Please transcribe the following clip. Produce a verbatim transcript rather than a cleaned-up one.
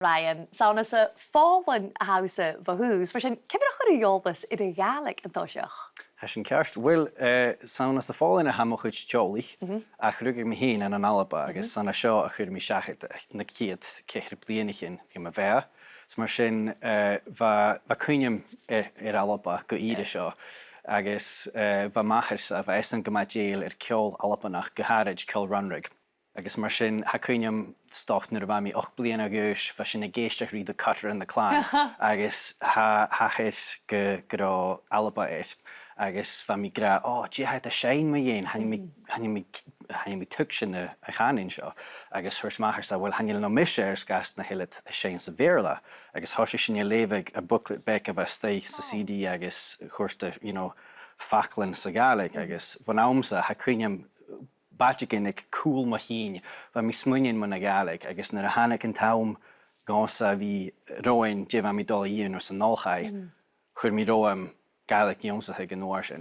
Ryan, 's ann às a' Phòlainn a tha thusa bho thùs, mar sin, ciamar a chuir thu eòlas air a' Ghàidhlig an toiseach? Tha sin ceart. Uill, eh, 's ann às a' Phòlainn a tha mo chuid teaghlaich, ach rugadh mi fhìn ann an Alba, agus 's ann an seo a chuir mi seachad na ciad ceithir bliadhnaichean aig mo bheatha. So mar sin, eh, bha, bha cuimhne agam air, air Alba gu ìre seo, agus, eh, bha m' athair-sa, bha esan gu math dèidheil air ceòl Albannach, gu h-àraid ceòl Runrig. Agus mar sin, tha cuimhne agam 's dòcha nuair a bha mi ochd bliadhna a dh'aois, bha sinn ag èisteachd ri The Cutter and the Clan, agus tha, thachair gu, gun robh Alba air. Agus bha mi ag ràdh, "Ò, dè tha iad a' seinn mu dheidhinn? Chan eil mi, chan eil mi, chan eil mi a' tuigsinn a' chànain seo." Agus thuirt m' athair-sa, "Uill, chan eil no mise air sgàth 's nach eil iad a' seinn sa Bheurla." Agus thòisich sinn a' leughadh a' booklet beag a bha a-staigh sa C D agus chuireadh, you know, faclan sa Ghàidhlig. Agus bhon àm-sa, tha cuimhne agam, bàtaigean aig cùl mo chinn, bha mi a' smaoineachadh mun a' Ghàidhlig, agus nuair a thàinig an t-àm dhòmhsa a bhith romhainn dè bha mi dol a dhèanamh san oilthigh, chuir mi romham Gàidhlig ionnsachadh an uair sin.